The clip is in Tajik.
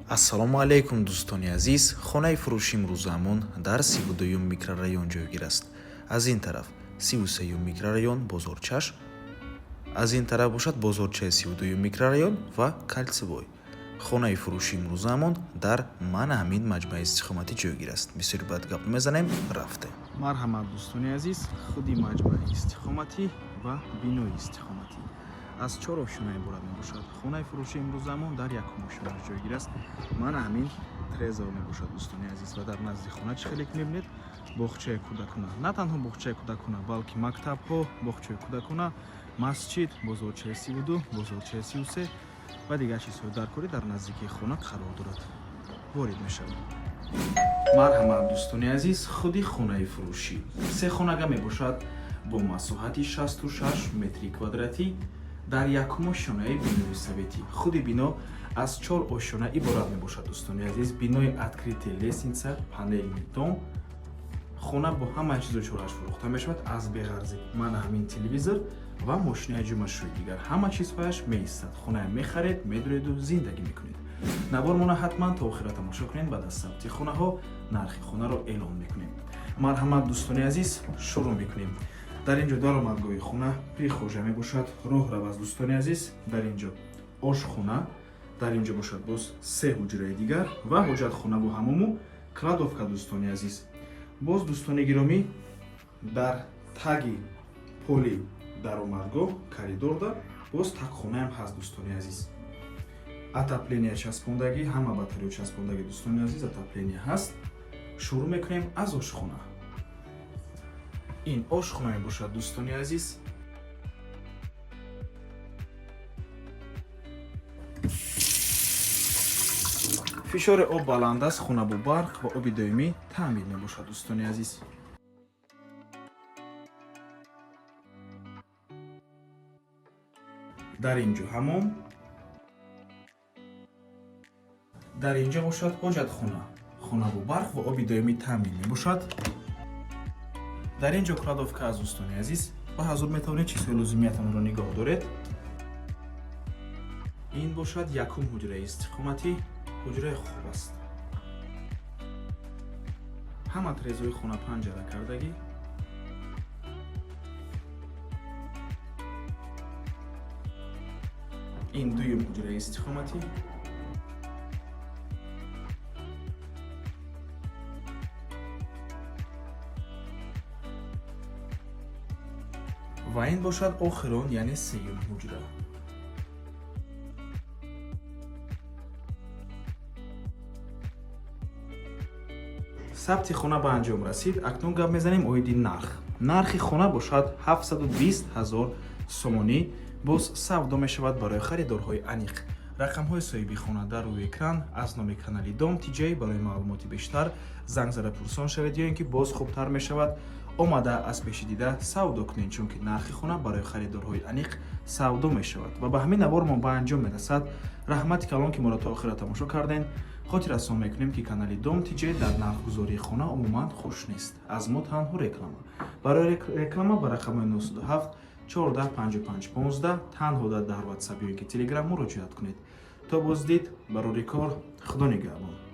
Ассалому алайкум, дӯстони азиз. Хонаи фурӯши имрӯзаамон дар 32-юм микрорайон ҷойгир аст. Аз ин тараф 33-юм микрорайон, бозорчаш, аз ин тараф бошад бозорчаи 32-юм микрорайон ва Кольцевой. Хонаи фурӯши имрӯзаамон дар мана ҳамин маҷмӯаи истиқоматӣ ҷойгир аст. Бисёри баъд гап мезанем, рафтем. Марҳамат, дӯстони азиз, худи маҷмӯаи истиқоматӣ ва бинои истиқоматӣ аз чор ошёна иборат мебошад. Хонаи фурӯши имрӯзаамон дар якум ошёнаш ҷойгир аст. Мана ҳамин трезор мебошад, дӯстони азиз, ва дар назди хона чӣ хеле ки мебинед, боғчаи кӯдакона, на танҳо боғчаи кӯдакона, балки мактабҳо, боғчаи кӯдакона, масҷид, бозорчаи 32, бозорчаи 33 ва дигар чизҳои даркорӣ дар наздикии хона қарор дорад. Ворид мешавем. Марҳамат, дӯстони азиз, худи хонаи фурӯшӣ се хонага мебошад бо масоҳати 66 метри квадратӣ дар якум ошёнаи бинои советӣ. Худи бино аз чор ошёна иборат мебошад, дӯстони азиз. Бинои открытый лестница, панельный дом. Хона бо ҳамаи чизу чорааш фурӯхта мешавад. Аз беғарзӣ мана ҳамин телевизор ва мошинаи ҷумашӯи, дигар ҳама чизҳояш меистад. Хоная мехаред, медуреду зиндагӣ мекунед. Навормона ҳатман то охира тамошо кунед. Баъд аз сабти хонаҳо нархи хонаро эълон мекунем. Марҳамат, дӯстони азиз, шурӯъ мекунем. Дар ин ҷо даромадгоҳи хона, прихожая мебошад, роҳрав аст, дӯстони азиз. Дар ин ҷо ошхона, дар ин ҷо бошад боз се ҳуҷраи дигар ва ҳоҷатхонаву ҳамому кладовка, дӯстони азиз. Боз, дӯстони гиромӣ, дар таги поли даромадгоҳ, коридорда, боз тагхонаам ҳаст, дӯстони азиз. Отопление часпондагӣ, ҳама батарео часпондагӣ, дӯстони азиз, отопление ҳаст. Шурӯъ мекунем аз ошхона. Ин ошхона мебошад, дӯстони азиз. Фишори об баланд аст. Хона бо барқ ва оби доимӣ таъмин мебошад, дӯстони азиз. Дар ин ҷо ҳамом, дар ин ҷо бошад ҳоҷатхона. Хона бо барқ ва оби доимӣ таъмин мебошад. Дар ин ҷо кладовка аст, дӯстони азиз. Ба ҳазур метавонед чизҳои лозимиятонро нигоҳ доред. Ин бошад якум ҳуҷраи истиқоматӣ, ҳуҷраи хоб аст. Ҳама трезои хона панҷара кардагӣ. Ин дуюм ҳуҷраи истиқоматӣ. Ва ин бошад охирон, яъне сеюм ҳуҷра. Сабти хона ба анҷом расид. Акнун гап мезанем оиди нарх. Нархи хона бошад 720 ҳазор сомонӣ. Боз савдо мешавад барои харидорҳои аниқ. Рақамҳои соҳиби хона дар рӯи экран. Аз номи канали Дом Тиҷай барои маълумоти бештар занг зада пурсон шавед ё ин ки боз хубтар мешавад омада аз пеши дида савдо кунед, чунки нархи хона барои харидорҳои аниқ савдо мешавад. Ва ба ҳамин навормон ба анҷом мерасад. Раҳмати калон, ки моро то охира тамошо кардем. Хотиррасон мекунем, ки канали Дом Тиҷай дар нархгузории хона умуман хуш нест. Аз мо танҳо реклама. Барои реклама ба рақамҳои 97 14 55 15 танҳо дар WhatsApp ё ин ки Телеграм муроҷиат кунед. То боздид, барори кор, Худо нигаҳбон.